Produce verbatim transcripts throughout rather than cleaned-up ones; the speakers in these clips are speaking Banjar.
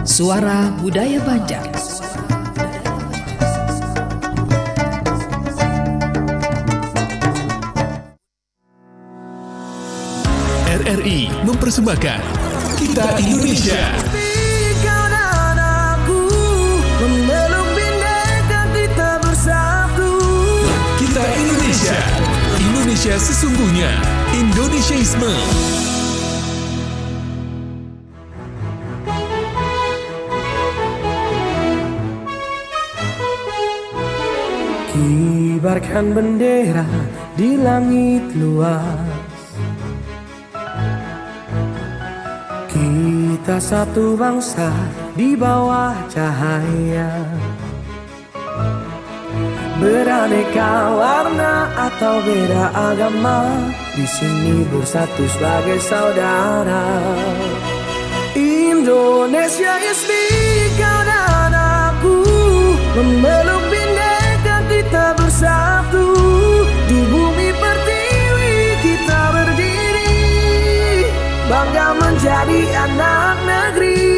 Suara Budaya Banjar. R R I mempersembahkan Kita Indonesia. Kau dan aku memeluk bhinneka, kita bersatu. Kita Indonesia, Indonesia sesungguhnya, Indonesiaisme. Kibarkan bendera di langit luas. Kita satu bangsa di bawah cahaya. Beraneka warna atau beda agama, di sini bersatu sebagai saudara. Indonesia is me, kau dan aku, memeluk bhinneka kita bersatu. Di bumi pertiwi kita berdiri, bangga menjadi anak negeri.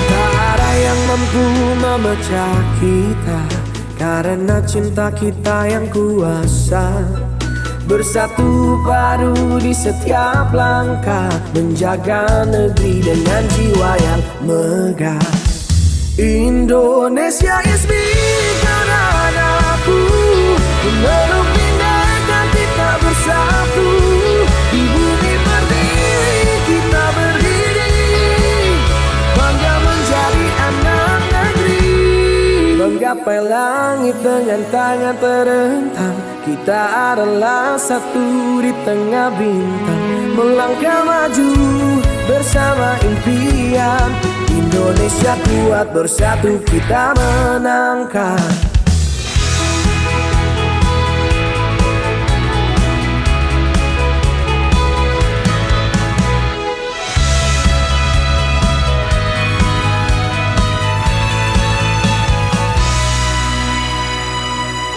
Tak ada yang mampu memecah kita, karena cinta kita yang kuasa. Bersatu padu di setiap langkah, menjaga negeri dengan jiwa yang megah. Indonesia is me, kau dan aku, memeluk bhinneka kita bersatu. Di bumi pertiwi kita berdiri, bangga menjadi anak negeri. Menggapai langit dengan tangan terentang, kita adalah satu di tengah bintang. Melangkah maju bersama impian. Indonesia kuat, bersatu kita menangkan.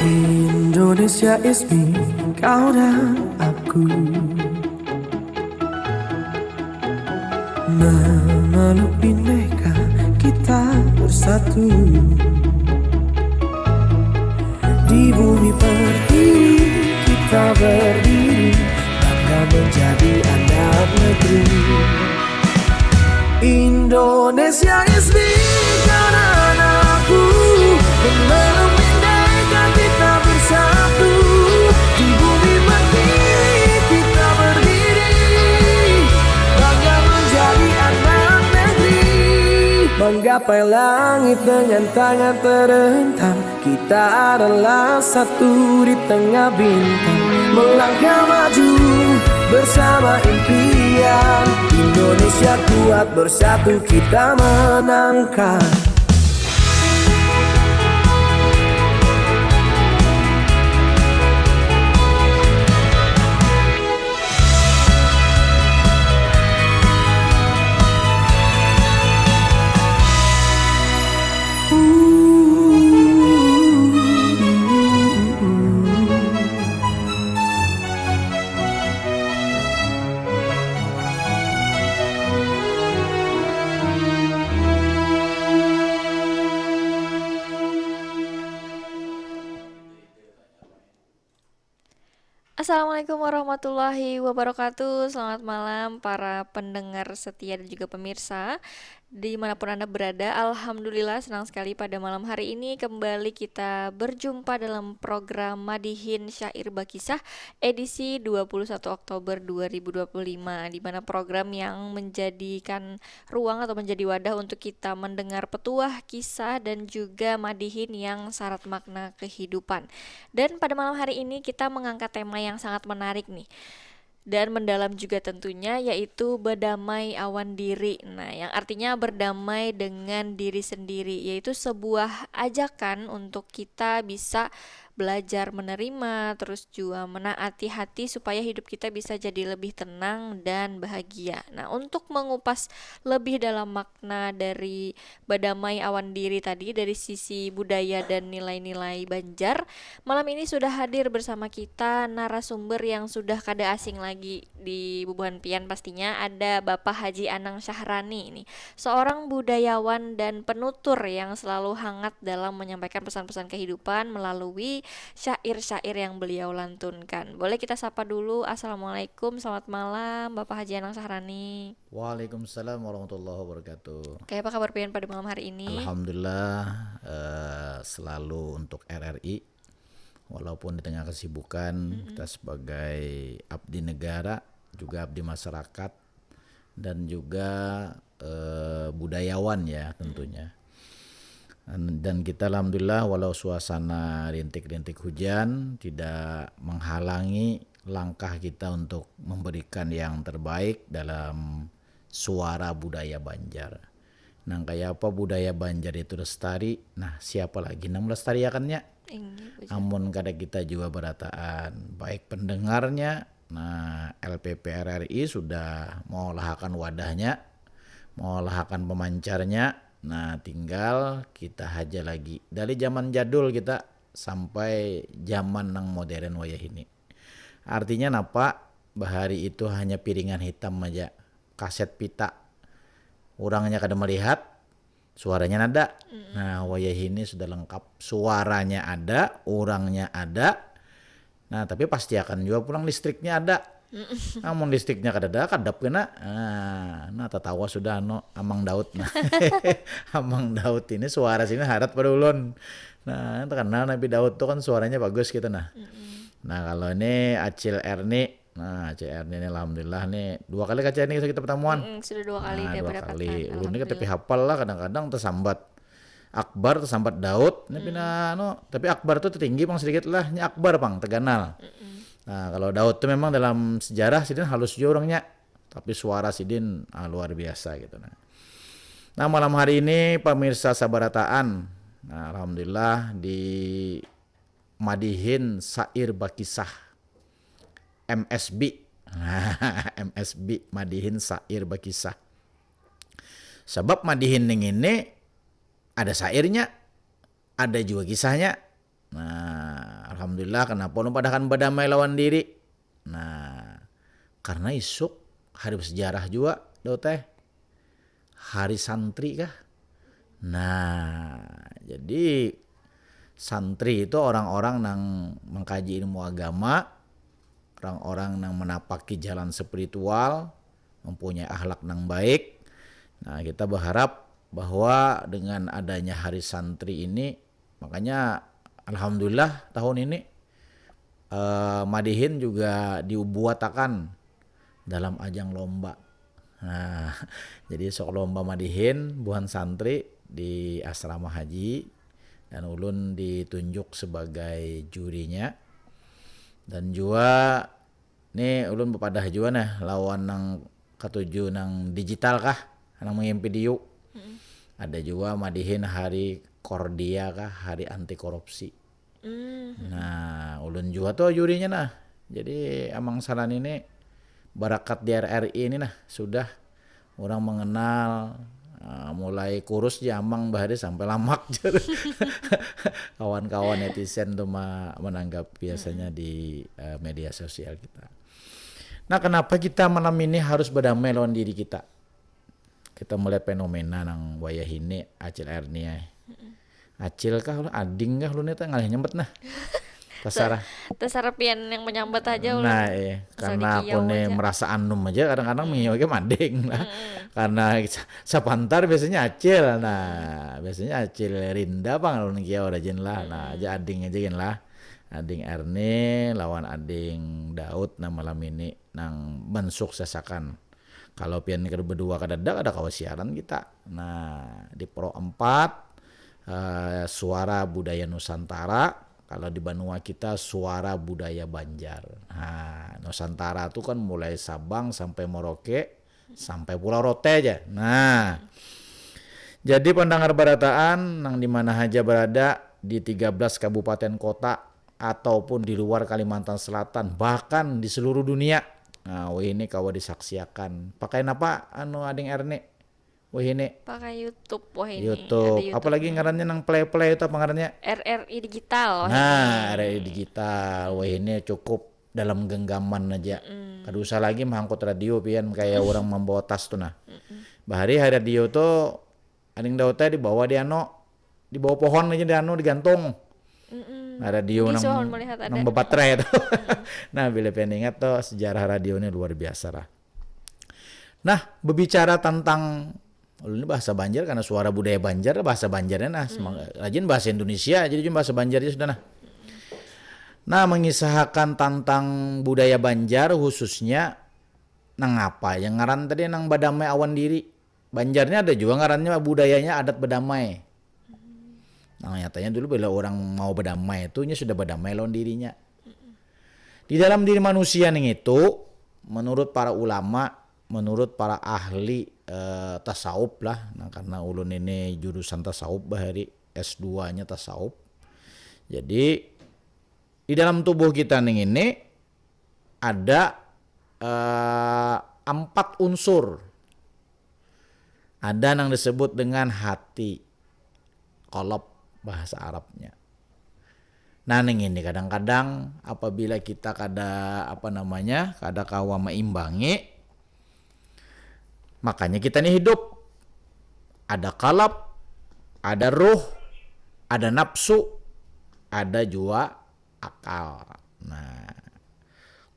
Indonesia is me, kau dan aku. Memeluk bhinneka kita bersatu. Di bumi pertiwi kita berdiri, bangga menjadi anak negeri. Indonesia is me, kau dan aku, memeluk bhinneka kita bersatu. Di bumi pertiwi kita berdiri, bangga menjadi anak negeri. Menggapai langit dengan tangan terentang, kita adalah satu di tengah bintang. Melangkah maju bersama impian. Indonesia kuat, bersatu kita menangkan. Assalamualaikum warahmatullahi wabarakatuh. Selamat malam para pendengar setia dan juga pemirsa dimanapun Anda berada. Alhamdulillah, senang sekali pada malam hari ini kembali kita berjumpa dalam program Madihin Syair Bakisah edisi dua puluh satu Oktober dua ribu dua puluh lima, di mana program yang menjadikan ruang atau menjadi wadah untuk kita mendengar petuah, kisah, dan juga madihin yang syarat makna kehidupan. Dan pada malam hari ini kita mengangkat tema yang sangat menarik nih dan mendalam juga tentunya, yaitu berdamai awan diri. Nah, yang artinya berdamai dengan diri sendiri, yaitu sebuah ajakan untuk kita bisa belajar menerima, terus jua menaati hati supaya hidup kita bisa jadi lebih tenang dan bahagia. Nah, untuk mengupas lebih dalam makna dari badamai awan diri tadi dari sisi budaya dan nilai-nilai Banjar, malam ini sudah hadir bersama kita narasumber yang sudah kada asing lagi di bubuhan pian, pastinya ada Bapak Haji Anang Syahrani ini, seorang budayawan dan penutur yang selalu hangat dalam menyampaikan pesan-pesan kehidupan melalui syair-syair yang beliau lantunkan. Boleh kita sapa dulu. Assalamualaikum, selamat malam Bapak Haji Anang Syahrani. Waalaikumsalam warahmatullahi wabarakatuh. Kayak apa kabar pian pada malam hari ini? Alhamdulillah, eh, selalu untuk R R I, walaupun di tengah kesibukan, kita sebagai abdi negara, juga abdi masyarakat, dan juga eh, budayawan ya tentunya. Dan kita alhamdulillah, walau suasana rintik-rintik hujan tidak menghalangi langkah kita untuk memberikan yang terbaik dalam suara budaya Banjar. Nang kaya apa budaya Banjar itu lestari, nah, siapa lagi nang melestariakannya? Inggih, bujur. Amun kada kita jua berataan, baik pendengarnya, nah, L P P R R I sudah mengolahakan wadahnya, mengolahakan pemancarnya. Nah, tinggal kita haja lagi. Dari zaman jadul kita sampai zaman nang modern wayah ini. Artinya napa? Bahari itu hanya piringan hitam aja, kaset pita. Urangnya kada melihat, suaranya nada. Nah, wayah ini sudah lengkap. Suaranya ada, urangnya ada. Nah, tapi pasti akan jua pulang listriknya ada. Namun listriknya kada ada, kadap kena. Nah, nah, tatawa sudah anu Amang Daud. Nah, Amang Daud ini suara sini harat pada ulun. Nah, terkenal Nabi Daud tuh kan suaranya bagus gitu nah. Nah, kalau ini Acil Erni, nah, Acil Erni ini alhamdulillah nih dua kali kaca ini kita pertemuan. Mm, sudah dua kali Nah, dia dua berdekatan. kali. Ulun ini Alhamdulillah. tapi hafal lah, kadang-kadang tersambat Akbar, tersambat Daud. Ini pina anu, tapi Akbar tuh tertinggi pang sedikit lah. Ini Akbar pang terganal. Nah, kalau Daud tuh memang dalam sejarah sidin halus juga orangnya, tapi suara sidin ah, luar biasa gitu nah. Nah, malam hari ini pemirsa sabarataan, nah, alhamdulillah di madihin sair bakisah M S B. M S B madihin sair bakisah. Sebab madihin ning ini ada sairnya, ada juga kisahnya. Nah, alhamdulillah, kenapa ulun padahakan badamai lawan diri? Nah, karena isuk hari bersejarah juga, Daud teh. Hari santri kah? Nah, jadi santri itu orang-orang nang mengkaji ilmu agama, orang-orang nang menapaki jalan spiritual, mempunyai akhlak nang baik. Nah, kita berharap bahwa dengan adanya hari santri ini, makanya alhamdulillah tahun ini eh, madihin juga dibuatakan dalam ajang lomba. Nah, jadi sok lomba madihin buhan santri di asrama haji dan ulun ditunjuk sebagai jurinya. Dan juga nih ulun bepadah juga nah lawan nang katuju nang digital kah, nang mengirim video. Ada juga madihin hari Kordia kah, hari anti korupsi. Hmm. Nah, ulun juga tuh jurinya nah. Jadi Amang Salan ini barakat di R R I ini nah sudah orang mengenal, eh, mulai kurus ja Amang bahari sampai lamak. Kawan-kawan netizen tuh ma- menanggap biasanya di eh, media sosial kita. Nah, kenapa kita malam ini harus berdamai lawan diri kita? Kita melihat fenomena nang wayah ini, Acil Erni ai. Acil kah, ading kah, lu nih ngalih nyambat nah. Terserah. Terserah pian yang menyambat aja ulun. Nah, eh, Asal karena dikiyau aku nih aja. Merasa anum aja kadang-kadang mengiau ke mading lah. Karena sa- sapantar biasanya acil. Nah, biasanya acil Rinda pang lawan kiau rajin lah. Nah, aja ading aja gin lah. Ading Erni lawan ading Daud nah malam ini nang mensuksesakan. Kalau pian kada berdua kadada, kada kawa siaran kita. Nah, di Pro empat, eh, Suara Budaya Nusantara, kalau di banua kita Suara Budaya Banjar. Nah, Nusantara tuh kan mulai Sabang sampai Merauke, sampai Pulau Rote aja. Nah, jadi pendengar barataan nang di mana haja berada di tiga belas kabupaten kota, ataupun di luar Kalimantan Selatan, bahkan di seluruh dunia. Nah, wahini kawa disaksiakan. Pakai napa anu ading Erni? Wahini. Pakai YouTube wahini. YouTube. Apalagi ngarannya nang play-play itu apa ngarannya? R R I digital. Nah, R R I digital. Wahini cukup dalam genggaman aja. Kada usah lagi mangkut radio pian kayak orang membawa tas tuh nah. Bahari hari radio tuh Aning Daud teh dibawa di ano, dibawa pohon aja di ano digantung. Nah, radio nang nang bebaterai itu. Nah, bila pengen ingat tuh sejarah radio ini luar biasa lah. Nah, berbicara tentang ini bahasa Banjar karena suara budaya Banjar bahasa Banjarnya nah hmm. Rajin bahasa Indonesia aja cuma bahasa Banjar aja sudah nah. Nah, mengisahkan tentang budaya Banjar khususnya nang apa yang ngaran tadi nang badamai awan diri. Banjarnya ada juga ngarannya budayanya adat bedamai. Nah, nyatanya dulu bila orang mau bedamai itu nya sudah bedamai lawan dirinya. Di dalam diri manusia ning itu menurut para ulama, menurut para ahli eh, tasawuf lah. Nah, karena ulun ini jurusan tasawuf bahari S dua-nya tasawuf. Jadi di dalam tubuh kita ning ini ada eh, empat unsur. Ada yang disebut dengan hati, kolop bahasa Arabnya. Nah, ning ini kadang-kadang apabila kita kada apa namanya, kada kawa meimbangi, makanya kita ini hidup. Ada kalap, ada ruh, ada nafsu, ada juga akal. Nah,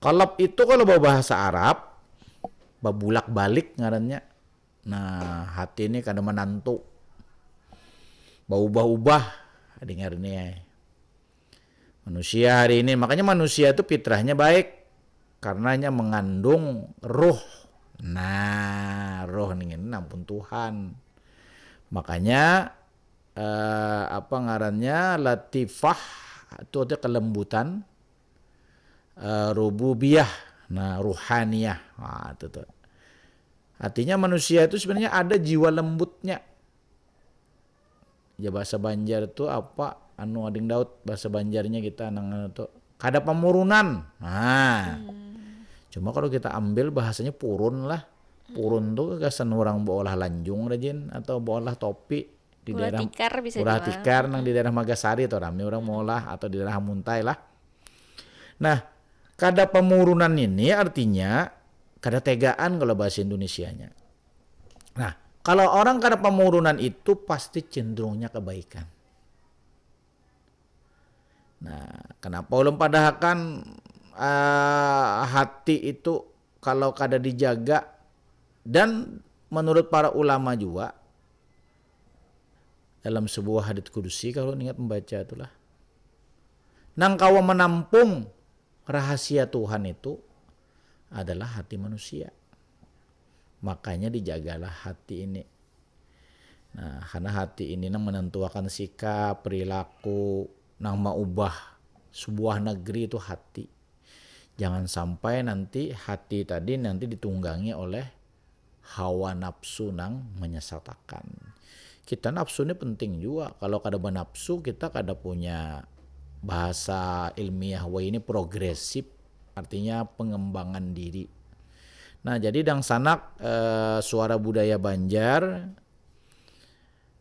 kalap itu kalau berbahasa Arab babulak-balik ngarannya. Nah, hati ini kada menantu. Baubah-ubah dengar ini. Manusia hari ini, makanya manusia itu fitrahnya baik karenanya mengandung roh. Nah, roh ini ampun Tuhan. Makanya eh, apa ngarannya latifah itu artinya kelembutan eh, rububiyah nah ruhaniyah nah itu tuh artinya manusia itu sebenarnya ada jiwa lembutnya ya bahasa Banjar tuh apa anu ading Daud bahasa Banjarnya kita nang anu tuh kada pemurunan nah hmm. Cuma kalau kita ambil bahasanya purun lah purun tuh kesan orang beolah lanjung rajin atau beolah topi di daerah tikar bisa ulah tikar nang di daerah Magasari atau rame orang mau lah atau di daerah Muntai lah. Nah, kada pemurunan ini artinya kada tegaan kalau bahasa Indonesianya. Nah, kalau orang kada pemurunan itu pasti cenderungnya kebaikan. Nah, kenapa ulun padahakan uh, hati itu kalau kada dijaga dan menurut para ulama juga dalam sebuah hadits kudusi kalau ingat membaca itulah nang kawa menampung rahasia Tuhan itu adalah hati manusia. Makanya dijagalah hati ini. Nah, karena hati ini nang menentuakan sikap, perilaku, nang maubah sebuah negeri itu hati. Jangan sampai nanti hati tadi nanti ditunggangi oleh hawa nafsu nang menyesatakan. Kita nafsu ini penting juga. Kalau kada bernafsu kita kada punya bahasa ilmiah wah ini progresif artinya pengembangan diri. Nah, jadi dangsanak eh, suara budaya Banjar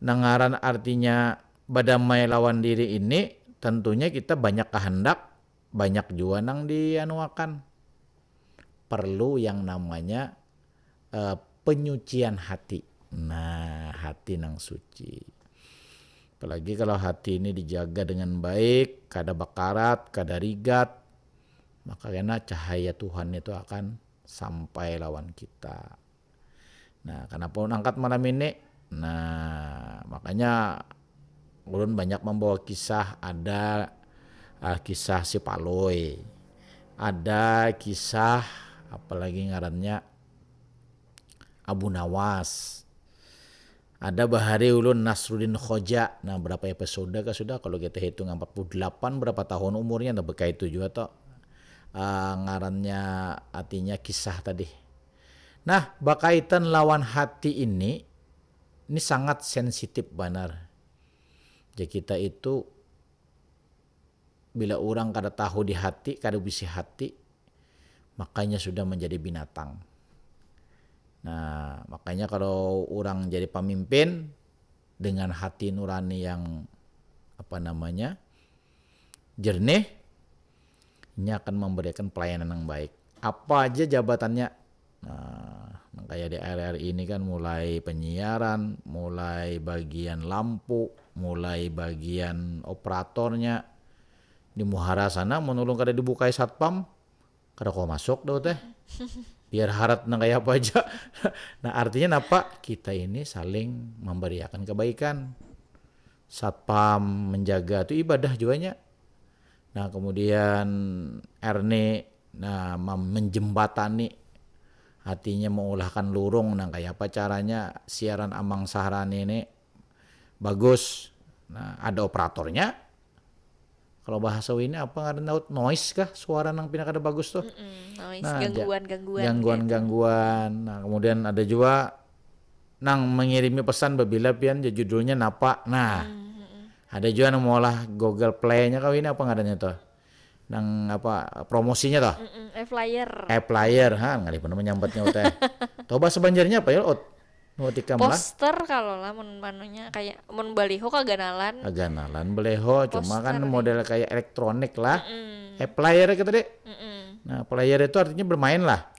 nangaran artinya badamai lawan diri ini tentunya kita banyak kehendak banyak juga nang dianuakan perlu yang namanya uh, penyucian hati. Nah, hati nang suci. Apalagi kalau hati ini dijaga dengan baik, kada bakarat, kada rigat, maka kena cahaya Tuhan itu akan sampai lawan kita. Nah, kenapa ulun angkat malam ini? Nah, makanya ulun banyak membawa kisah, ada uh, kisah si Palui, ada kisah apalagi ngarannya Abu Nawas. Ada bahari ulun Nasruddin Khoja. Nah, berapa episode kah sudah kalau kita hitung empat puluh delapan berapa tahun umurnya nah beka itu juga toh. Uh, ngarannya artinya kisah tadi. Nah, berkaitan lawan hati ini ini sangat sensitif benar. Jadi kita itu bila orang kada tahu di hati, kada bisi hati, makanya sudah menjadi binatang. Nah, makanya kalau orang jadi pemimpin dengan hati nurani yang apa namanya jernih, ini akan memberikan pelayanan yang baik. Apa aja jabatannya? Nah, kayak di R R I ini kan mulai penyiaran, mulai bagian lampu, mulai bagian operatornya. Di muhara sana menulung kada dibukai satpam, kada kau masuk dah teh. Biar harat nang kayak apa aja. Nah, artinya napa? Kita ini saling memberiakan kebaikan. Satpam menjaga tu ibadah juanya. Nah, kemudian Erni nah menjembatani, artinya mengulahkan lurung. Nah, kayak apa caranya siaran Amang Sahrani ini bagus? Nah, ada operatornya. Kalau bahasa ini apa ngaran Daud, noise kah, suara nang pina kada bagus tuh? Mm-mm, noise. Nah, gangguan-gangguan. Gangguan-gangguan. Nah, kemudian ada juga nang mengirimi pesan babila pian judulnya napa. Nah, mm-hmm. Ada juga nang maulah Google Play-nya kau ini apa ngarannya tuh? Nang apa promosinya tuh? Mm-mm, e-flyer. E-flyer, ha, ngalih pun menyambatnya teh. Tahu bahasa Banjarnya apa ya, Ot? Nuatikam lah. Poster kalau lah mun manunya kayak mun baliho kaganalan. Kaganalan baliho, cuma kan model kayak elektronik lah. Mm-mm. E-player kita deh. Mm-mm. Nah, player itu artinya bermain lah.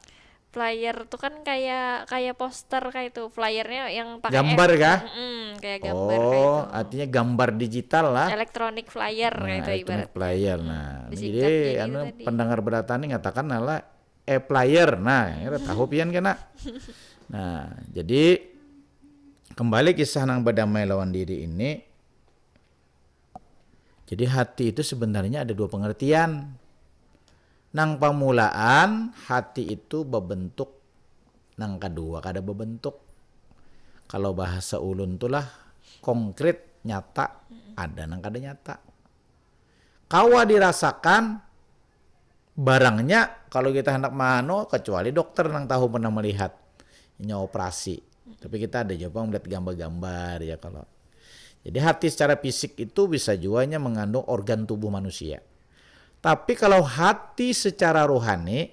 Flyer tuh kan kayak kayak poster kayak itu. Flyernya yang pakai gambar kah? Mm-mm, kayak gambar oh, kayak itu. Artinya gambar digital lah. Electronic flyer nah, kayak itu electronic ibarat. Flyer. Nah, jadi anu pendengar berata nih ngatakan lah e-player. Nah, ya tahu pian kena. Nah, jadi kembali kisah nang badamai lawan diri ini. Jadi hati itu sebenarnya ada dua pengertian. Nang pamulaan hati itu babentuk, nang kadua kada babentuk. Kalau bahasa ulun tuh lah konkret, nyata, ada nang kada nyata. Kawa dirasakan barangnya kalau kita hendak mano kecuali dokter nang tahu pernah melihat inya operasi. Tapi kita ada juga melihat gambar-gambar ya kalau. Jadi hati secara fisik itu bisa juanya mengandung organ tubuh manusia. Tapi kalau hati secara rohani,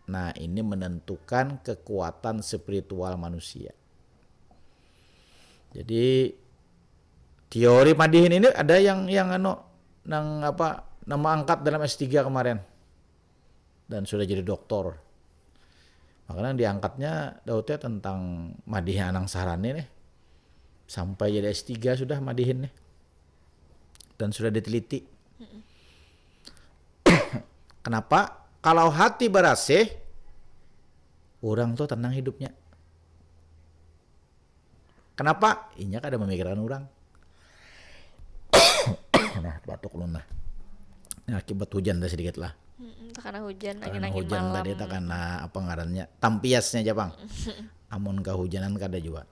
nah ini menentukan kekuatan spiritual manusia. Jadi teori madihin ini ada yang yang anu nang apa nama angkat dalam S tiga kemarin dan sudah jadi doktor. Makanya diangkatnya Daud ya tentang madihin Anang Sahrani nih. Sampai jadi S tiga sudah madihin nih. Dan sudah diteliti. Kenapa? Kalau hati berasih, orang tuh tenang hidupnya. Kenapa? Inya kada memikirkan orang. Nah, batuk ulun nah. Nah, akibat hujan dah sedikit lah. Mm-mm, takana hujan, angin-angin hujan malam. Tadi takana apa ngarannya? Tampiasnya aja, Pang. Amun kehujanan kada juga.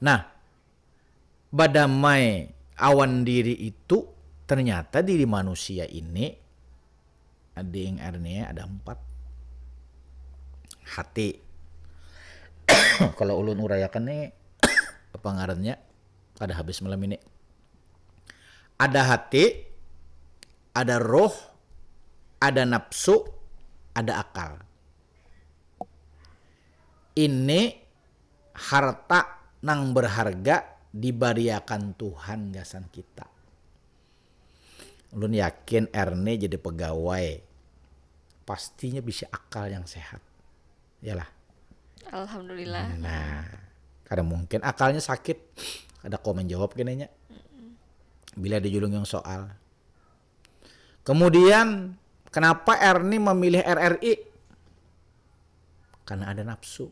Nah, badamai awan diri itu ternyata diri manusia ini ada yang R N A ada empat. Hati. Kalau ulun urayakan nih apa ngarannya kada habis malam ini. Ada hati, ada roh, ada nafsu, ada akal. Ini harta nang berharga dibariakan Tuhan gasan kita. Ulun yakin Erni jadi pegawai pastinya bisa akal yang sehat. Yalah. Alhamdulillah. Nah, kada mungkin akalnya sakit. Kada kau menjawab kenanya. Bila dijulung yang soal. Kemudian kenapa Erni memilih R R I? Karena ada nafsu.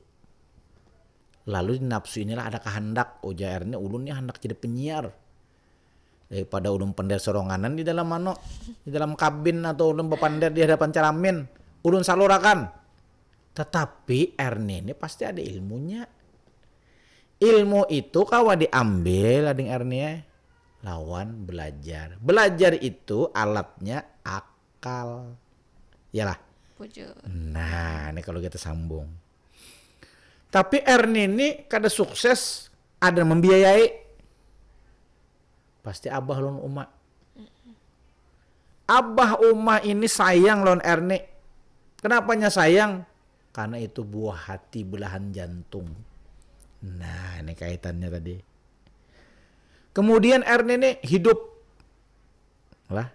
Lalu di nafsu inilah ada kehendak, ujar Erni, ulun ni hendak jadi penyiar. Daripada ulun pender soronganan di dalam mano, di dalam kabin atau ulun bepander di hadapan ceramin, ulun salurakan. Tetapi Erni ini pasti ada ilmunya. Ilmu itu kawa diambil ading Erni lawan belajar. Belajar itu alatnya akal. Yalah. Bujur. Nah, ini kalau kita sambung. Tapi Erni ini kada sukses ada membiayai. Pasti abah lawan uma. Abah Umah ini sayang lawan Erni. Kenapanya sayang? Karena itu buah hati belahan jantung. Nah, ini kaitannya tadi. Kemudian Erni ini hidup. Lah,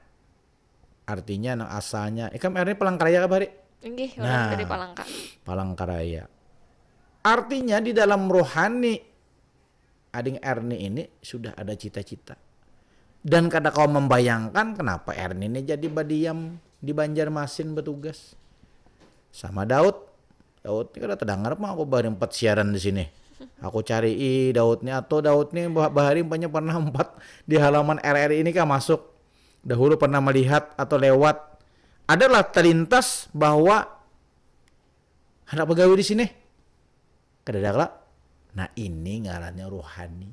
artinya nang asalnya, ikam Erni Palangkaraya kah, Bari? Inggih, orang nah, dari Palangka. Palangkaraya. Artinya di dalam rohani Ading Erni ini sudah ada cita-cita. Dan kada kau membayangkan kenapa Erni ini jadi badiam di Banjarmasin bertugas. Sama Daud. Daud ini kada terdengar apa aku bari empat siaran di sini. Aku cari i Daud ini atau Daud ini bahari empatnya pernah empat di halaman R R I ini kah masuk. Dahulu pernah melihat atau lewat. Adalah terlintas bahwa hendak pegawai di sini. Kadada lah. Nah, ini ngarannya rohani.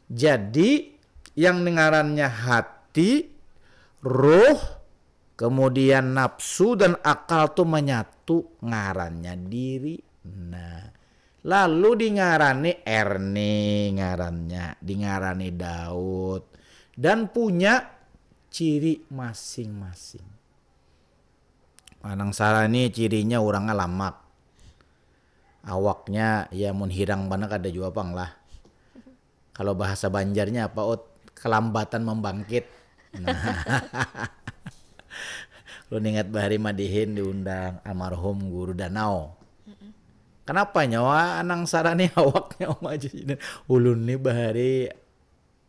Jadi yang ngarannya hati, roh, kemudian nafsu dan akal tuh menyatu ngarannya diri. Nah, lalu dingarani Erni ngarannya, dingarani Daud dan punya ciri masing-masing. Manang Sarah ni cirinya urangnya lamak. Awaknya ya mun hirang banar kada jua pang lah. Kalau bahasa Banjarnya apa Ut? Kelambatan membangkit. Nah. Lu ingat bahari madihin diundang almarhum Guru Danau. Kenapa nyawa Anang Sarah ni awaknya om aja sini. Ulun ni bahari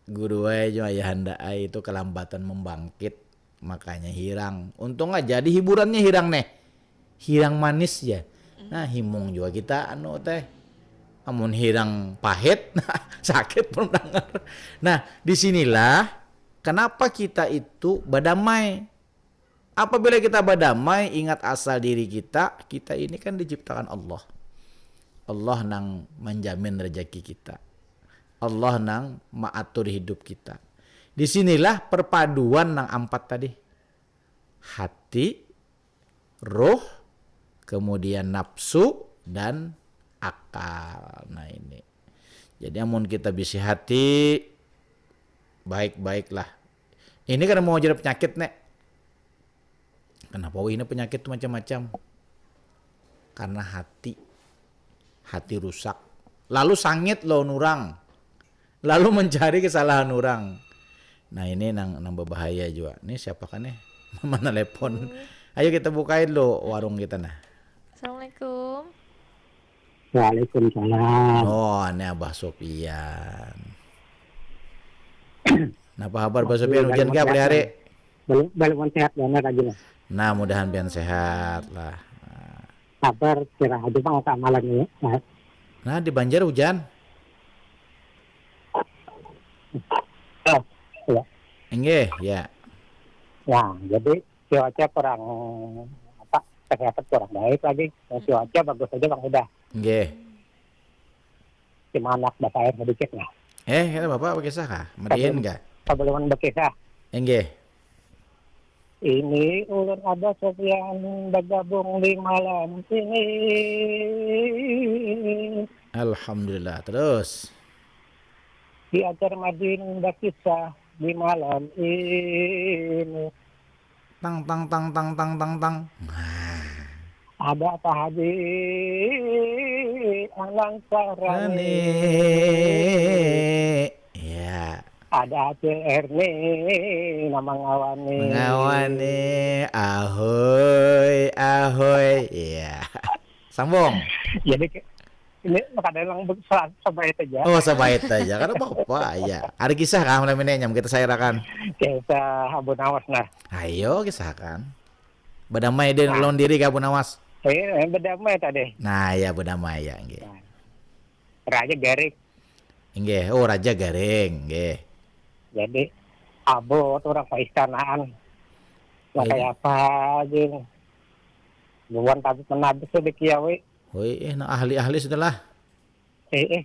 guru ai jo ayahanda ai itu kelambatan membangkit makanya hirang. Untung aja di hiburannya hirang neh. Hirang manis ya. Nah, himung juga kita anu teh. Amun hirang pahit, sakit pun dengar. Nah, disinilah kenapa kita itu badamai. Apabila kita badamai, ingat asal diri kita, kita ini kan diciptakan Allah. Allah nang menjamin rezeki kita. Allah nang mengatur hidup kita. Disinilah perpaduan nang empat tadi. Hati, roh, kemudian nafsu, dan akal. Nah ini. Jadi amun kita bisi hati, baik-baiklah. Ini kada mau jadi penyakit nek. Kenapa wih ini penyakit tuh macam-macam? Karena hati. Hati rusak. Lalu sangit lawan orang. Lalu mencari kesalahan orang. Nah ini nang nang berbahaya juga. Ini siapa kan nih? Mana telepon? Ayo kita bukain lo warung kita nah. Assalamualaikum. Waalaikumsalam. Oh, ini Abah Sopian. Napa habar Bah Sopian, hujan kah beli hari? Belum belum sehat banget lagi lah. Nah, mudahan pian sehat lah. Sabar kira aja bang tak malam ini. Nah. Nah, di Banjar hujan. Oh, iya. Enggih, ya. Nah, jadi cuaca kurang apa kesehatan kurang baik lagi. Nah, cuaca bagus aja bang udah. Enggih. Cuma anak basair sedikit lah. Eh, kata bapak berkisah kah? Madihin kah? Sebelum berkisah. Enggih. Ini ulun ada sekian bergabung di malam ini. Alhamdulillah. Terus diajar Madin berkisah di malam ini. Tang tang tang tang tang tang tang. Ada apa Haji Anang Sarani? Ya. Ada Acil Erni nama ngawani. Ngawani, ahoy, ahoy. Iya. Sambung. Jadi ini makanya yang sebait aja. Oh, sebait aja. Karena apa-apa ya. Ada kisah kah malam ini nyam kita sairakan? Kisah Abu Nawas nah. Ayo kisahkan. Badamai deh lawan diri kah Abu Nawas? Eh, badamai tadi. Nah, ya badamai ya, nggih. Raja Garik. Nggih, oh Raja Garing, nggih. Jadi abot orang paistanaan. Nah, kayak apa aja. Bukan tapi menabis di kiawi. Woi, eh, nah ahli-ahli sudah lah. Eh, eh,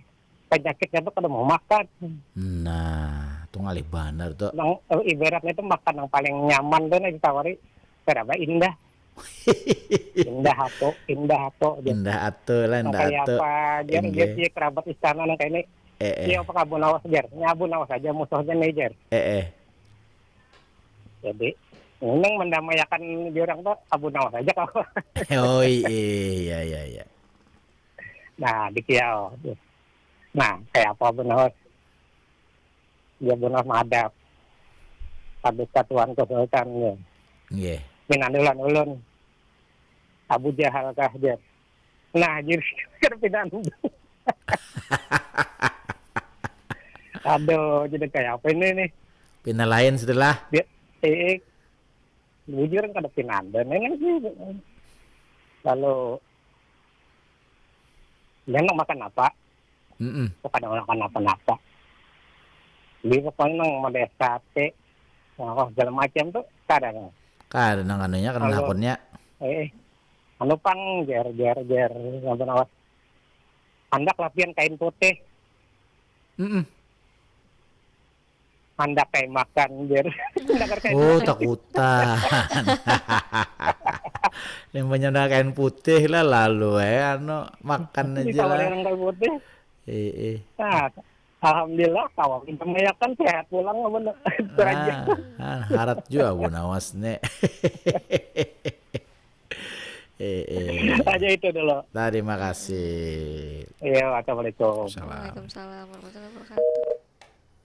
penyakitnya tuh kada mau makan. Nah, tuh ngalih banar tuh. Nang, eh, ibaratnya itu makan yang paling nyaman tuh nih ditawari. Berapa indah. Indah apa, indah apa. Indah atuh lah, indah atuh. Apa, jar, dia kerabat istana nang kayak ini. Eh, eh. Iya, apa Abu Nawas, jar? Ini Abu Nawas aja musuhnya nih, jar. Eh, eh. Jadi, nang mandamaiakan di urang tu Abu Nawas aja kawa. Oh iya iya iya. Nah, di Kiau. Nah, kaya apa Abu Nawas? Dia Abu Nawas mahadap. Habis katuan kesultan ya. Nggih. Pinandulan ulun. Abu Jahal kah dia? Nah, jadi kada pinandu. Aduh, jadi kayak apa ini nih? Pina lain setelah. Dia, eh, eh, bujur kada pinandu nih sih. Lalu dia nak makan apa? Mm-mm. Bukan makan apa-apa. Di pokoknya nang model sate, nang segala macam tuh kada nang. Kada nang anunya kada Halo. Akunnya. Eh, anu pang jer jer jer nonton awas. Handak lapian kain putih, Mm-mm. handak kain makan jer. Handak kain Oh putih. Takutan. Yang punya kain putih lah lalu eh anu makan aja Ditawari lah. Orang kain putih. Eh, eh. Nah, alhamdulillah kawan kita meyakan sehat pulang apa Ah, ah, harat juga Abu Nawas nih. Eh, eh. Aja itu dulu. Terima kasih. Iya, assalamualaikum. Salam. Waalaikumsalam warahmatullahi wabarakatuh.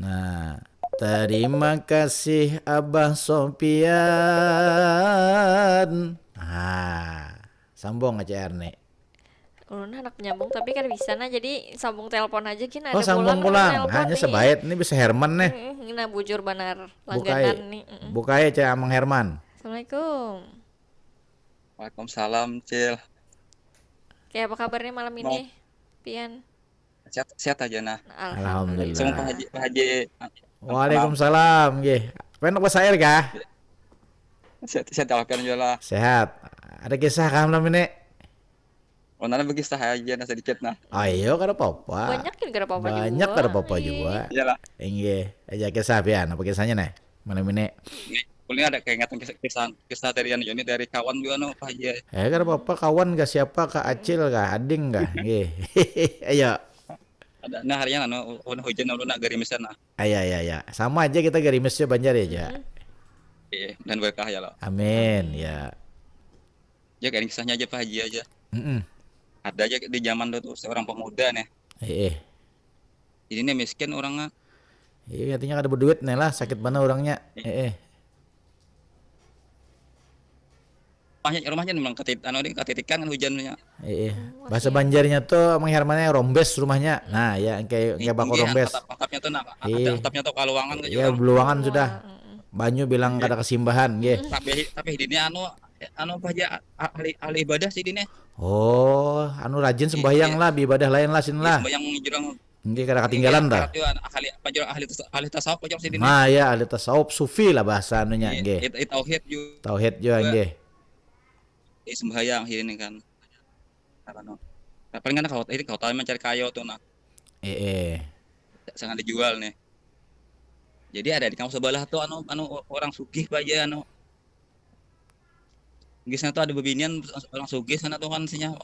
Nah, terima kasih Abah Sopian. Nah, sambung aja Erni. Ulun handak nyambung tapi kada bisa nah, jadi sambung telepon aja gin. Oh, sambung pulang. Hanya sebaik ini bisa Herman nih. Nah, bujur banar Bukai. Langganan nih. Mm-mm. Bukai cek Amang Herman. Assalamualaikum. Waalaikumsalam, Cil. Oke, apa kabarnya malam ini, Pian? Sehat, sehat aja nah. Alhamdulillah. Sama Pak Haji, Pak Haji. Waalaikumsalam, nggih. Pengen bahasa air kah? Sehat, sehat alfian juga lah. Sehat. Ada kisah kah malam ini? Oh, nana bagi sah aja nah sedikit nah. Ayo, kada apa-apa. Banyak kan kada apa-apa Banyak juga. kada apa-apa juga. Iyalah. Inggih. Aja kisah Pian, apa kisahnya nih? Malam ini. Ini ulin ada keingetan kisah, kisah, kisah dari anu ini dari kawan juga no Pak Haji. Eh, kada apa-apa, kawan kah, siapa kah, acil kah, ading kah? Nggih. Ayo. Ada nah harian anu wan hujan ulun nak gerimis nah. Ayo, ayo, ayo. Sama aja kita gerimis ya Banjar ya, ja. Iya, dan berkah ya lo. Amin, ya. Ya kayak kisahnya aja Pak Haji aja. Mm-mm. Ada aja di zaman dulu tuh seorang pemuda nih. Eh, eh. Ini nih miskin orangnya. Iya, artinya kada berduit nih lah, sakit mana orangnya. Eh, eh. Rumahnya, rumahnya memang katit, anu ini katitikan kan hujannya. Eh, eh. Bahasa Banjarnya tuh Mang Hermannya rombes rumahnya. Nah, ya kayak kayak bakal Inggih, rombes. Atap, atapnya tuh nah, Iya. atap, atapnya tuh kaluangan ke Iya, jurang. Beluangan sudah. Banyu bilang kada kesimbahan, nggih. Tapi tapi di ini anu anu apa aja ahli ahli ibadah sih di ini. Oh, anu rajin sembahyang lah, ibadah lain lah sini lah. Sembahyang jurang. Nggih kada ketinggalan dah. Ahli ahli apa jurang ahli tas- ahli tasawuf apa jurang sih di ini. Nah, ya ahli tasawuf sufi lah bahasa anunya, Iya, nggih. it- it tauhid juga. Tauhid juga, nggih. Eh, sembahyang ini kan. Apa no? Nah, paling kan kau ini kau tahu mencari kayu tuh nah. Eh, eh. Sangat dijual nih. Jadi ada di kampung sebelah tuh anu anu orang sugih aja anu. Di sana tuh ada bebinian orang sugih sana tuh kan sinya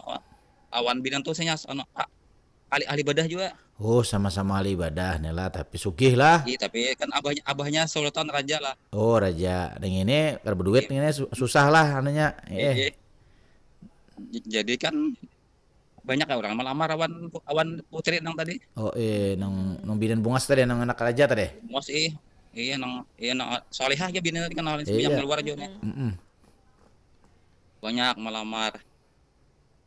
awan binan tuh sinya anu ah, ahli ahli ibadah juga. Oh, sama-sama ahli ibadah nih lah, tapi sugih lah. Iya, tapi kan abahnya abahnya sultan raja lah. Oh, raja. Yang ini kada berduit ini su- susah lah anunya. Eh, Iya. J- Jadi kan banyak ya orang melamar awan awan putri nang tadi. Oh, eh nang nang bidan bungas tadi nang anak raja tadi. Mos ih, iya nang iya nang solihah aja bina tadi kenal Iya. Yang keluar aja nih. Mm-mm. Banyak melamar.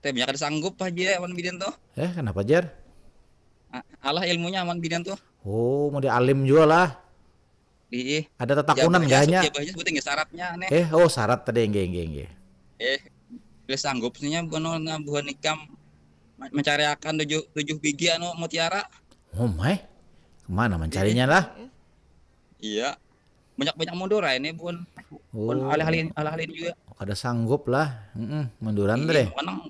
Tapi banyak ada sanggup aja awan bidan tuh. Eh, kenapa, Jar? A- Alah ilmunya awan bidan tuh. Oh, mau di alim juga lah. Di Ada tetakunan jawabnya gak hanya? Jawabnya sebutin nggak syaratnya nih. Eh, oh syarat tadi nggih nggih nggih. Eh, dia sanggup sihnya bukan nah buhan ikam me- mencariakan tujuh tujuh biji anu mutiara. Oh, mai. Kemana mencarinya lah? Iya. Banyak-banyak mundur ya ini pun. Pun Oh, alih-alih alih-alih juga. Kada sanggup lah. Mm-mm, munduran Iya, deh. Mana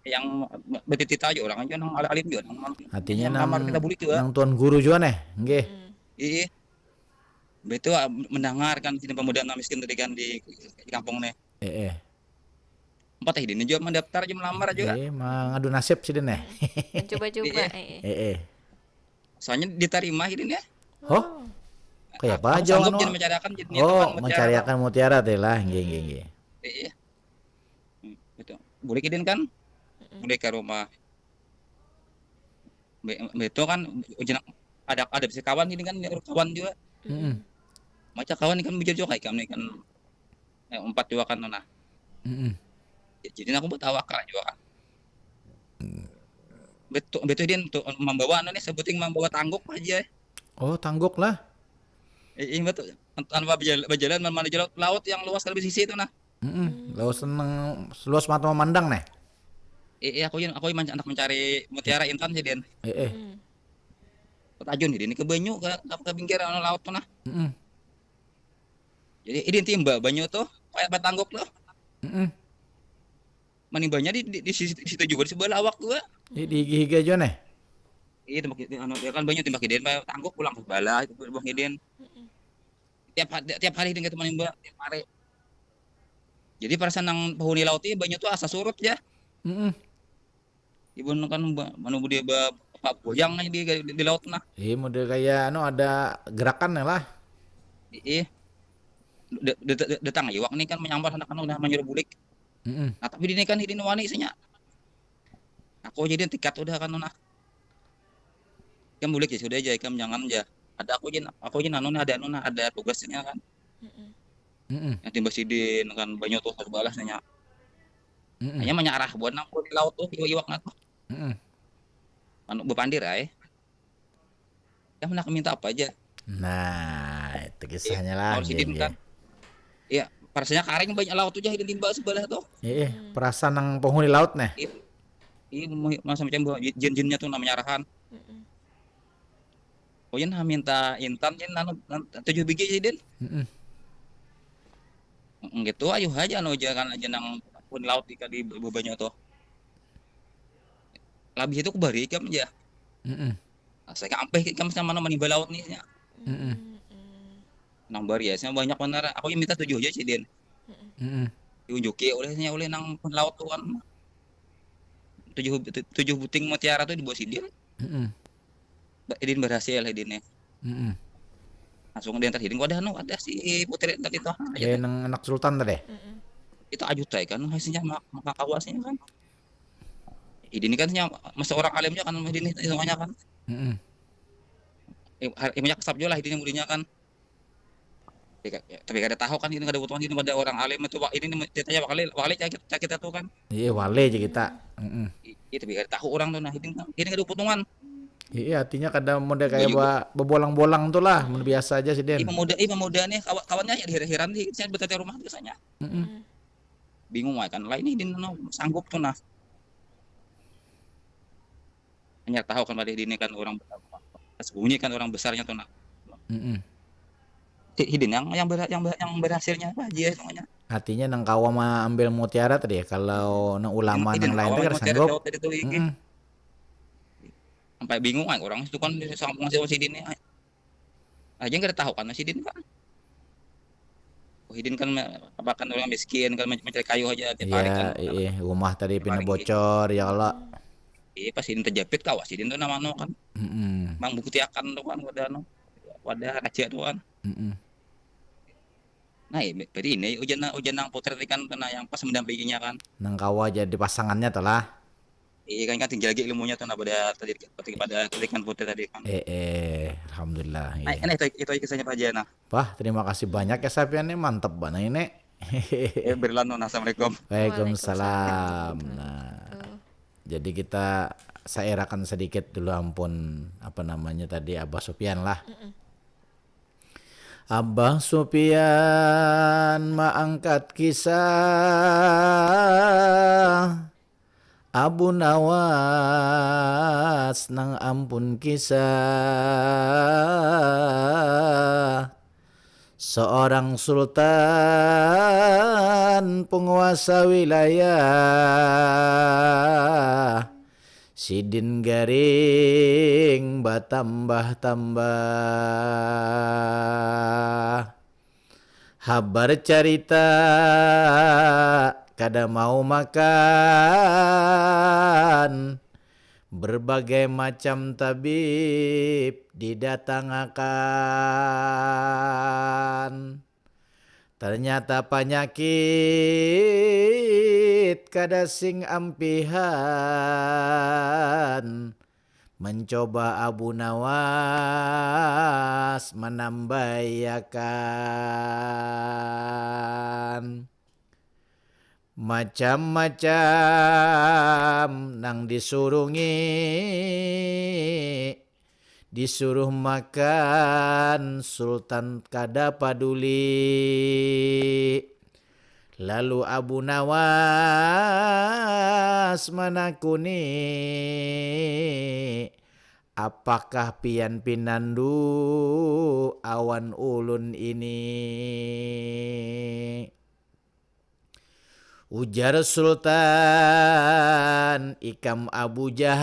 yang bertitita aja orang aja nang alih-alih juga nang Artinya yang nang, lamar kita buli juga. Nang tuan guru juga nih, nggih. Iya. Betul ah, mendengar kan sini pemuda nang miskin tadi kan di, di kampung nih. Eh, eh. Empat eh ini juga mendaftar aja melamar juga. Eh, mengadu nasib sih nih. Coba-coba. Iya. Eh, eh. Eh, eh. Soalnya diterima ini nih. Oh, Kayak apa aja sanggup anu? Jadi mencariakan, jadi oh, mencariakan mutiara teh lah, nggih nggih nggih. Iya. Betul. Boleh kidin kan? Boleh ke rumah. Betul kan, ujian ada ada bisa kawan gini kan, kawan juga. Mm-mm. Macam kawan kan bujur juga kayak kami kan, eh, empat juga kan nah. Mm-mm. Jadi aku buat awak juga kan. Betul betul dia untuk membawa anu nih, sebuting membawa tangguk aja. Oh, tangguk lah. Iya betul. Tanpa berjalan, berjalan menuju laut, laut yang luas lebih sisi itu nah. Mm-mm. Laut seneng, luas mata memandang nih. Iya aku yang aku yang anak mencari mutiara intan sih Din. Eh, eh. Tajun ini ke banyu ke ke pinggir anu laut tuh nah. Mm-mm. Jadi ini timba banyu tuh kayak batangguk tuh. Mm-mm. Manimbanya di, di, di, sisi- di situ juga di sebelah awak gua. Di di gigi aja nih. Iya tempat itu anu dia kan banyu timbak hidin batangguk pulang ke sebelah itu buah hidin. Tiap hari tiap hari hidin ketemu manimba tiap hari. Jadi perasaan nang penghuni laut ini banyu tuh asa surut ya. Mm-mm. Ibu kan menunggu dia ba- apa goyang aja di, di, di laut nah. Iya model kayak anu ada gerakan ya lah. Iya. Datang iwak nih kan menyambar sana kan udah menyuruh bulik. Mm-mm. Nah tapi ini kan ini wani isinya. Aku jadi tiket udah kan nah. Kan bulik ya sudah aja ikam jangan aja. Ada aku jin aku jin anu nih ada anu nah ada tugasnya kan. Mm-mm. Yang timbas sidin kan banyak tuh harus balas nanya. Mm-mm. Hanya menyarah buat nang di laut tuh iwak-iwak nggak tuh. Mm-mm. Anu bepandir ay. Ya nak minta apa aja. Nah, itu kisahnya lah. Kalau sidin kan. Iya, perasanya karing banyak laut tuh jadi limba sebelah tuh. Iya, perasaan nang penghuni laut nih. Iya, iya masa macam jin-jinnya tuh namanya arahan. Uyan ha minta intan jen anu tujuh biji sidin. Mm-mm. Gitu ayu aja anu aja kan aja nang pun laut di di bebanyo tuh. Labih itu kubari ikam aja. Mm-mm. Nah, saya ampeh ikam sama mana manimba laut nih ya. Mm-mm. Nang bari ya, banyak benar. Aku yang minta tujuh aja sidin. Mm-mm. Diunjuki olehnya oleh nang pun laut tuh kan. Tujuh tujuh buting mutiara tuh dibawa sidin. Mm-mm. Idin berhasil idinnya. Mm-mm. Langsung dia tadi wadah nu ada si putri tadi tuh. Ya nang anak sultan tadi. Itu ajut saya kan hasilnya maka kawasnya kan. Idin kan masa orang alimnya kan idin itu semuanya kan. Mm-mm. Imunya kesap juga lah idinnya mudinya kan. Tapi kada tahu kan ini kada butuhan ini pada orang alim itu ini ceritanya wali wali cakit cakit itu kan. Iya wali aja kita. Mm-mm. Iya tapi kada tahu orang tuh nah ini ini kada butuhan. Iya artinya kada model kayak ba, bebolang-bolang tuh lah hmm. Biasa aja sih Den. Iya pemuda iya pemuda nih kawan kawannya ya diheran-heran sih saya bertanya rumah biasanya. Mm-mm. Bingung kan lah ini Din sanggup tuh nah. Hanya tahu kan pada ini kan orang sembunyi kan orang besarnya tuh nak. Mm-mm. Hidin yang yang ber, yang, ber, yang berhasilnya apa aja semuanya. Artinya nang kawa ambil mutiara tadi ya kalau nang ulama nang lain tadi sanggup. Tadi tuh, mm-mm. Sampai bingung kan orang itu kan sanggup ngasih sidin aja nggak ada tahu kan sidin kan. Wahidin kan apa kan orang miskin kan mencari kayu aja tiap hari kan. Iya, rumah tadi pindah bocor ya Allah. Iya pas ini terjepit kawas sidin tuh nama no kan. Mm-mm. Mang bukti akan tuh kan wadah no. Wadah raja tuh kan. Mm-mm. Nah, iya, berarti ini ujian ujian nang potret kan karena yang pas mendampinginya kan. Nang kawa jadi pasangannya telah. Iya kan kan tinggi lagi ilmunya tuh nah pada tadi pada ketikan putih tadi kan. Eh, eh alhamdulillah. Nah, iya. Nah, itu itu aja kisahnya Pak Jana. Wah, terima kasih banyak ya Sapian nih, mantep banget ini. Eh, berlanu, nah, assalamualaikum. Waalaikumsalam. Nah, jadi kita sairakan sedikit dulu ampun apa namanya tadi Abah Supian lah. Mm-mm. Abah Supian maangkat kisah Abu Nawas nang ampun kisah seorang sultan penguasa wilayah sidin garing batambah-tambah. Habar carita kada mau makan, Berbagai macam tabib didatangakan. Ternyata panyakit kada sing ampihan. Mencoba Abu Nawas menambaiakan. Macam-macam nang disurungi, disuruh makan, Sultan kada paduli. Lalu Abu Nawas manakuni, apakah pian pinandu awan ulun ini? Ujar Sultan, ikam Abu Jahal.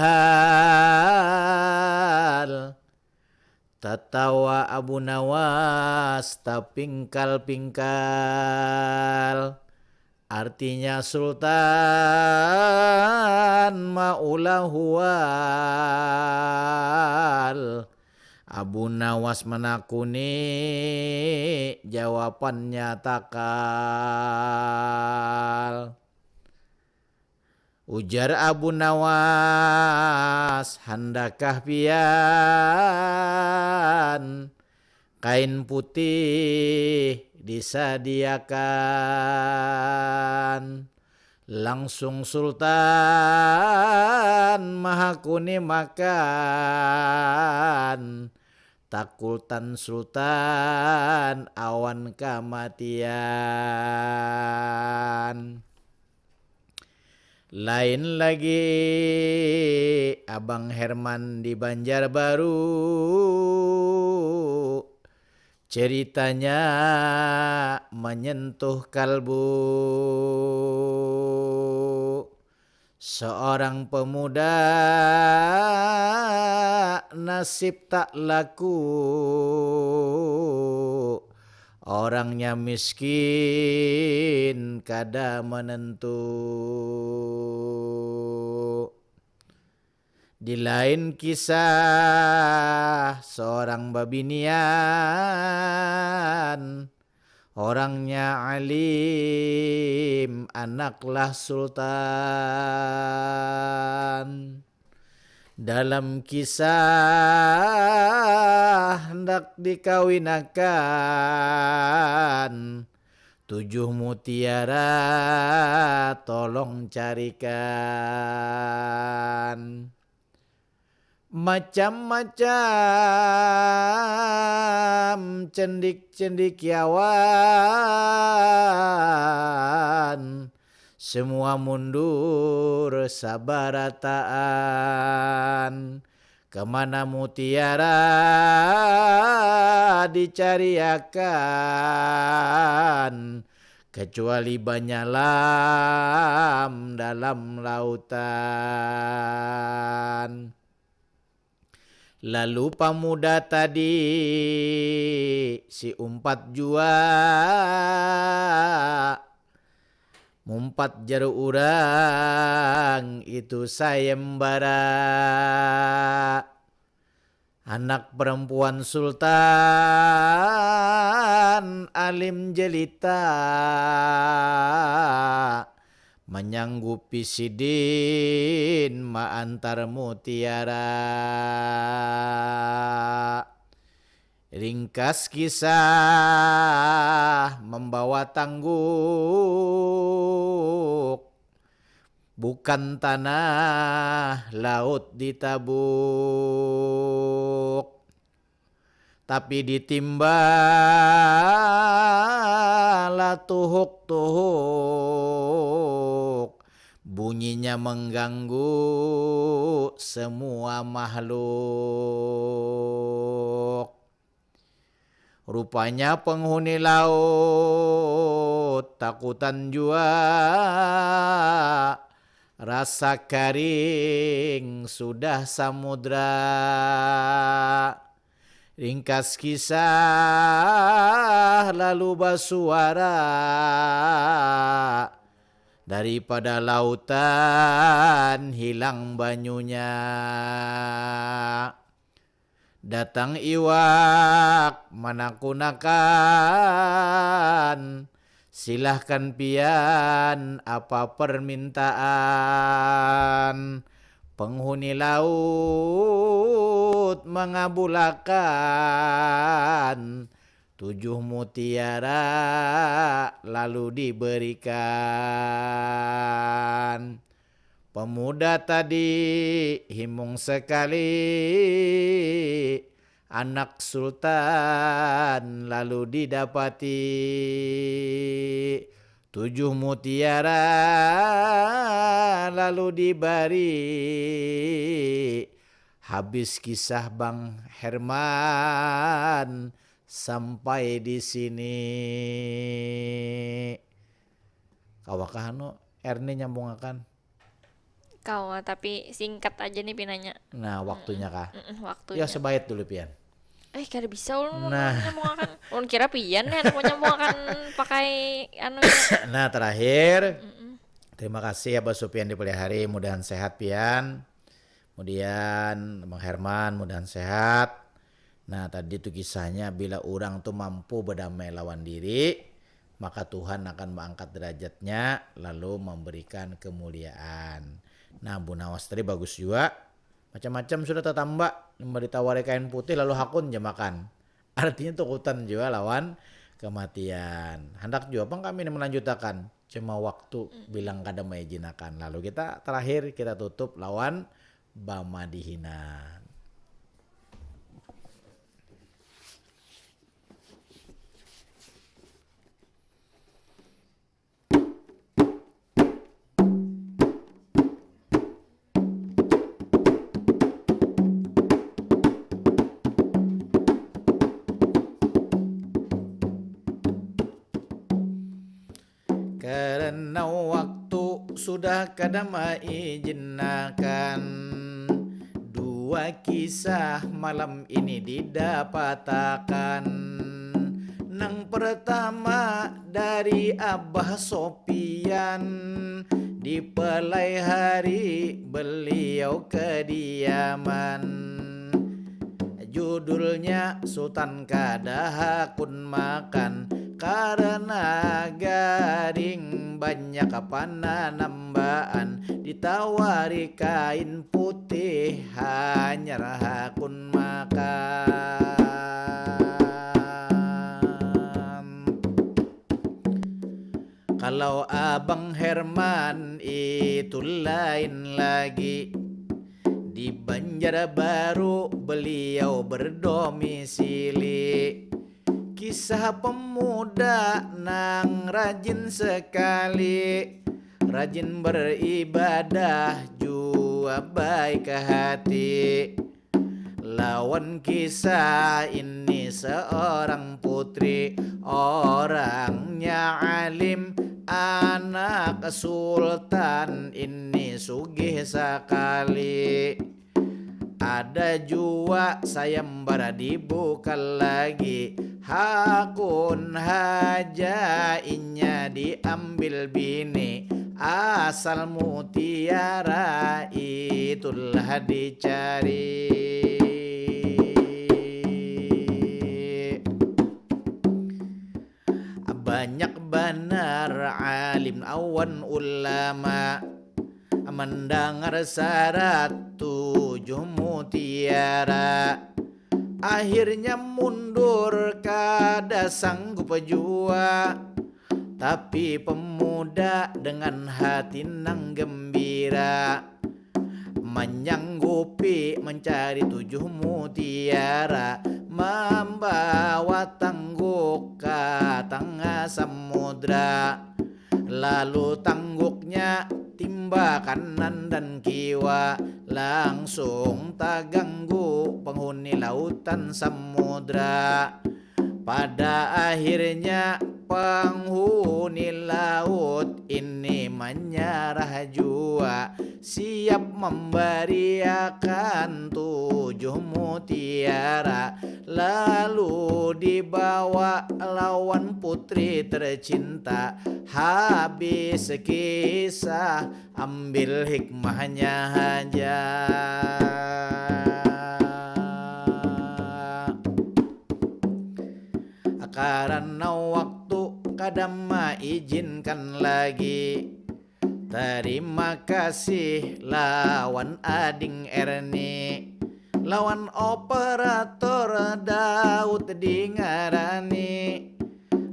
Tatawa Abu Nawas tapingkal-pingkal. Artinya Sultan maulah hual. Abu Nawas menakuni, jawabannya takal. Ujar Abu Nawas, handakah pian kain putih disadiakan? Langsung Sultan mahakuni makan. Takultan Sultan awan kamatian. Lain lagi Abang Herman di Banjarbaru, ceritanya menyentuh kalbu. Seorang pemuda nasib tak laku, orangnya miskin kada menentu. Di lain kisah, seorang babinian, orangnya alim, anaklah sultan. Dalam kisah hendak dikawinakan, tujuh mutiara tolong carikan. Macam-macam cendik-cendikiawan, semua mundur sabarataan. Kemana mutiara dicariakan, kecuali banyalam dalam lautan. Lalu pamuda tadi si umpat jua, mumpat jar urang itu sayembara. Anak perempuan sultan alim jelita, menyanggupi sidin maantar mutiara. Ringkas kisah membawa tangguk, bukan tanah laut ditabuk, tapi ditimba lah tuhuk-tuhuk, bunyinya mengganggu semua makhluk. Rupanya penghuni laut takutan jua, rasa karing sudah samudra. Ringkas kisah lalu basuara, Daripada lautan hilang banyunya. Datang iwak manakunakan, silahkan pian apa permintaan. Penghuni laut mangabulakan, tujuh mutiara lalu diberikan. Pemuda tadi himung sekali, anak sultan lalu didapati. Tujuh mutiara lalu dibari. Habis kisah Bang Herman sampai di sini. Kawakah anu Erni nyambungakan? Kawa, tapi singkat aja nih pinanya. Nah, waktunya kah? Mm-mm, waktunya. Ya, sebait dulu pian. Eh, kada bisa ulun Nah. nyambungakan. Ulun kira pian nih anak nyambungakan pakai anu. Nah, terakhir, terima kasih Abah Supian dipelihari, mudahan sehat pian. Kemudian Bang Herman, mudahan sehat. Nah, tadi tu kisahnya, bila orang tu mampu berdamai lawan diri, maka Tuhan akan mengangkat derajatnya lalu memberikan kemuliaan. Nah, Bu Nawas tadi bagus juga. Macam-macam sudah tatamba, mambari tawari kain putih lalu hakun ja makan. Artinya takutan jua lawan kematian. Handak jua pang kami ni melanjutakan, cuma waktu bilang kada maijinakan. Lalu kita terakhir, kita tutup lawan bamadihinan. Karena waktu sudah kada maijinakan, dua kisah malam ini didapatakan. Nang pertama dari Abah Sopian, di pelai hari beliau kediaman. Judulnya Sutan Kada Hakun Makan, karena garing banyak pananambaan, ditawari kain putih hanyar hakun makan. Kalau Abang Herman itu lain lagi. Di Banjarbaru beliau berdomisili. Kisah pemuda nang rajin sekali, rajin beribadah jua baik hati. Lawan kisah ini seorang putri, orangnya alim, anak sultan ini sugih sakali. Ada jua sayembara dibuka lagi, hakun haja inya diambil bini, asal mutiara itulah dicari. Banyak banar alim awan ulama mandangar syarat tujuh mutiara. Akhirnya mundur kada sanggup jua. Tapi pemuda dengan hati nang gembira manyanggupi mencari tujuh mutiara, membawa tangguk ke tengah samudra. Lalu tangguknya timba kanan dan kiwa, langsung taganggu penghuni lautan samudra. Pada akhirnya penghuni laut Ini manyarah jua, siap mambariakan tujuh mutiara, lalu dibawa lawan putri tercinta. Habis kisah, ambil hikmahnya haja. Karena waktu kada maizinkan lagi. Terima kasih lawan Ading Erni, lawan operator Daud dingarani.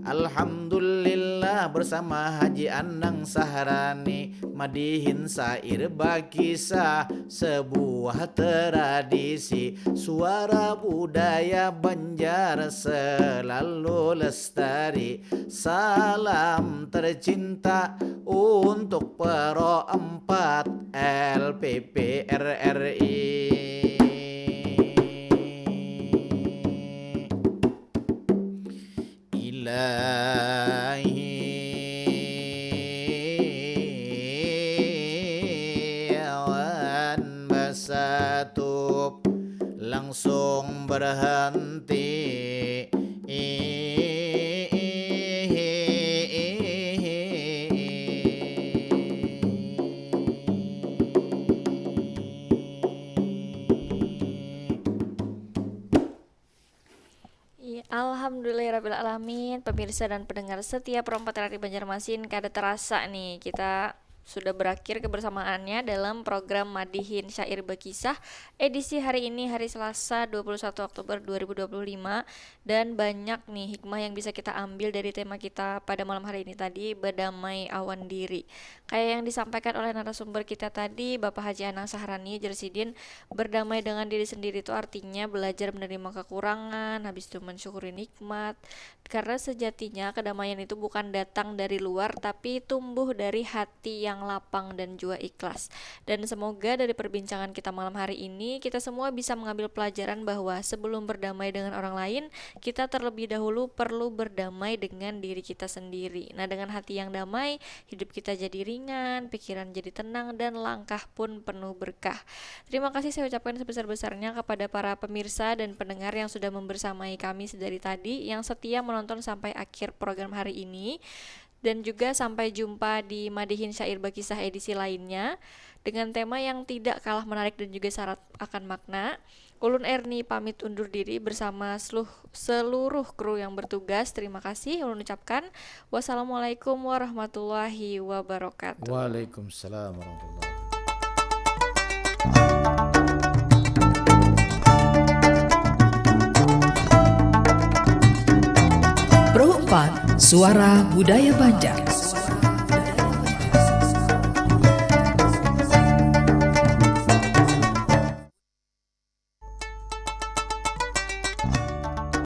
Alhamdulillah bersama Haji Anang Sahrani, madihin sair bakisah sebuah tradisi, suara budaya Banjar selalu lestari. Salam tercinta untuk Pro empat L P P R R I. Ilahi wan basatup langsung berhenti. Iya, alhamdulillahirabbil alamin, pemirsa dan pendengar setia Pro empat R R I Banjarmasin, kada terasa nih kita sudah berakhir kebersamaannya dalam program Madihin Syair Bekisah edisi hari ini, hari Selasa dua puluh satu Oktober dua ribu dua puluh lima, dan banyak nih hikmah yang bisa kita ambil dari tema kita pada malam hari ini tadi, berdamai awan diri. Kayak yang disampaikan oleh narasumber kita tadi, Bapak Haji Anang Sahrani, jar sidin, berdamai dengan diri sendiri itu artinya belajar menerima kekurangan, habis itu mensyukuri nikmat. Karena sejatinya kedamaian itu bukan datang dari luar, tapi tumbuh dari hati yang lapang dan jua ikhlas. Dan semoga dari perbincangan kita malam hari ini, kita semua bisa mengambil pelajaran bahwa sebelum berdamai dengan orang lain, kita terlebih dahulu perlu berdamai dengan diri kita sendiri. Nah, dengan hati yang damai, hidup kita jadi ringan, pikiran jadi tenang, dan langkah pun penuh berkah. Terima kasih saya ucapkan sebesar-besarnya kepada para pemirsa dan pendengar yang sudah membersamai kami sedari tadi, yang setia menonton sampai akhir program hari ini. Dan juga sampai jumpa di Madihin Syair Bekisah edisi lainnya dengan tema yang tidak kalah menarik dan juga syarat akan makna. Ulun Erni pamit undur diri bersama seluh-, seluruh kru yang bertugas. Terima kasih ulun ucapkan. Wassalamualaikum warahmatullahi wabarakatuh. Waalaikumsalam warahmatullahi. Pro empat, Suara Budaya Banjar.